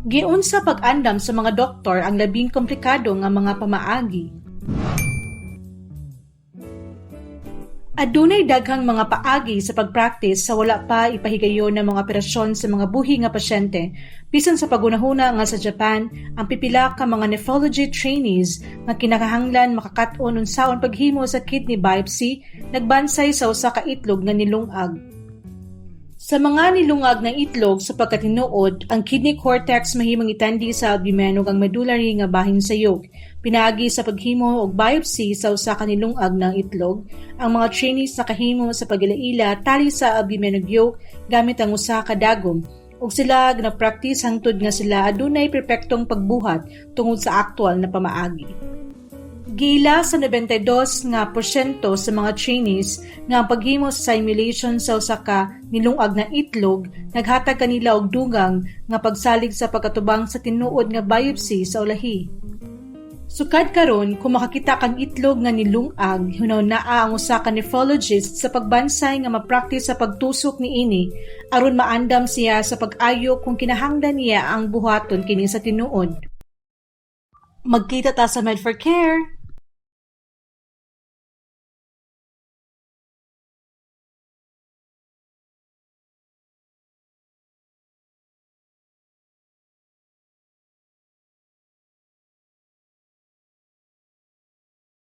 Giunsa pag-andam sa mga doktor ang labing komplikado nga mga pamaagi? Adunay daghang mga paagi sa pagpraktis sa wala pa ipahigayon ang mga operasyon sa mga buhi nga pasyente. Bisan sa paghunahuna nga sa Japan, ang pipila ka mga nephrology trainees nga kinahanglan makakat-on unsaon paghimo sa kidney biopsy nagbansay sa usa ka itlog nga nilung-ag. Sa mga nilungag nga itlog, sa pagkatinuod, ang kidney cortex mahimong itandi sa albumen ug ang medullary nga bahin sa yolk. Pinaagi sa paghimo og biopsy sa usa ka nilung-ag nga itlog, ang mga trainees nakahimo sa pag-ila-ila tali sa albumen ug yolk gamit ang usa ka dagom, ug sila nagpraktis hangtod nga sila adunay perpektong pagbuhat tungod sa aktual na pamaagi. Giila sa 92 nga porsyento sa mga trainees nga ang paghimo sa simulation sa usa ka nilung-ag nga itlog naghatag kanila og dugang nga pagsalig sa pagkatubang sa tinuod nga biopsy sa ulahi. Sukad karon, kung makakita kang itlog nga nilung-ag, hunahunaa ang usa ka nephrologist sa pagbansay nga mapraktis sa pagtusok niini aron maandam siya sa pag-ayo kung kinahanglan niya ang buhaton kini sa tinuod. Magkita ta sa Med4Care!